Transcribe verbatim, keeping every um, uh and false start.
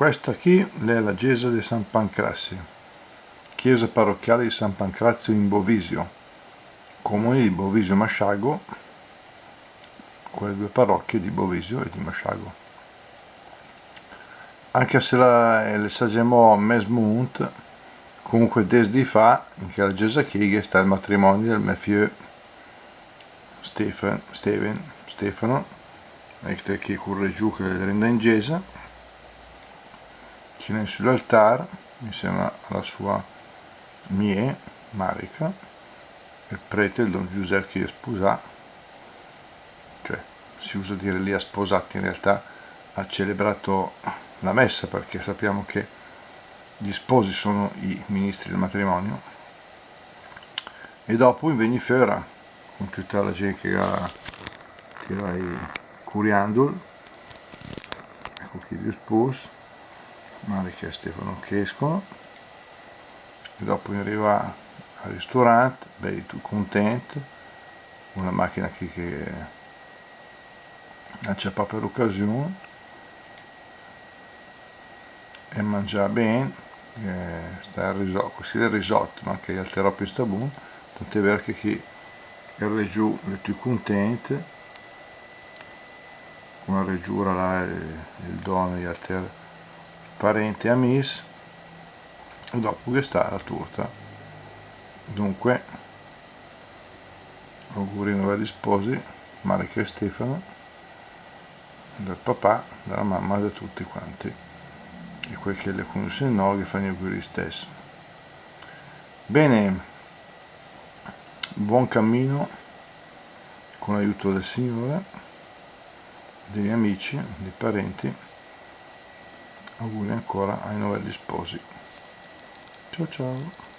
Questa chì l'è la gesa de San Pancrazi, chiesa parrocchiale di San Pancrazio in Bovisio, comune di Bovisio Masciago, quelle due parrocchie di Bovisio e di Masciago. Anche se la, eh, l'è saggiamò mès munt, comunque des dì fa, in quella gesa chì, gh'è stà el matrimoni del me fiö Stefan, Steven, Stefano, ecco chì col reggiù che l'è dré in gesa, chì l'è in sü l'altar, insema a la sua miè, Marica, el prete, el don Giuseppe chì l'è spusà, cioè, si usa dire lì ha sposato, in realtà ha celebrato la messa, perché sappiamo che gli sposi sono i ministri del matrimonio, e dopo i vegn föra con tüta la gent che era, che era i curiandul, ecco chì, i spus, Marica e Stefano che escono, e dopo i riva al ristorant, bei, tücc cuntent, una machina chì che ha ciapà per l'occasiun, e mangià ben, eh, sta el risott, cusì el risott, ma anche i alter rob sta bun, tant'è ver che chì el reggiù l'è tüt cuntent, con la reggiura là, e, el don e i alter parent e amis, e dopo gh'è stà la turta. Dunque, auguri ai novelli sposi, Marica e Stefano, del papà, della mamma, da tutti quanti. E quei che le conoscen no, ghe fan i auguri istess. Bene, buon cammino con l'aiuto del Signore, degli amici, dei parenti. Auguri ancora ai novelli sposi. Ciao ciao.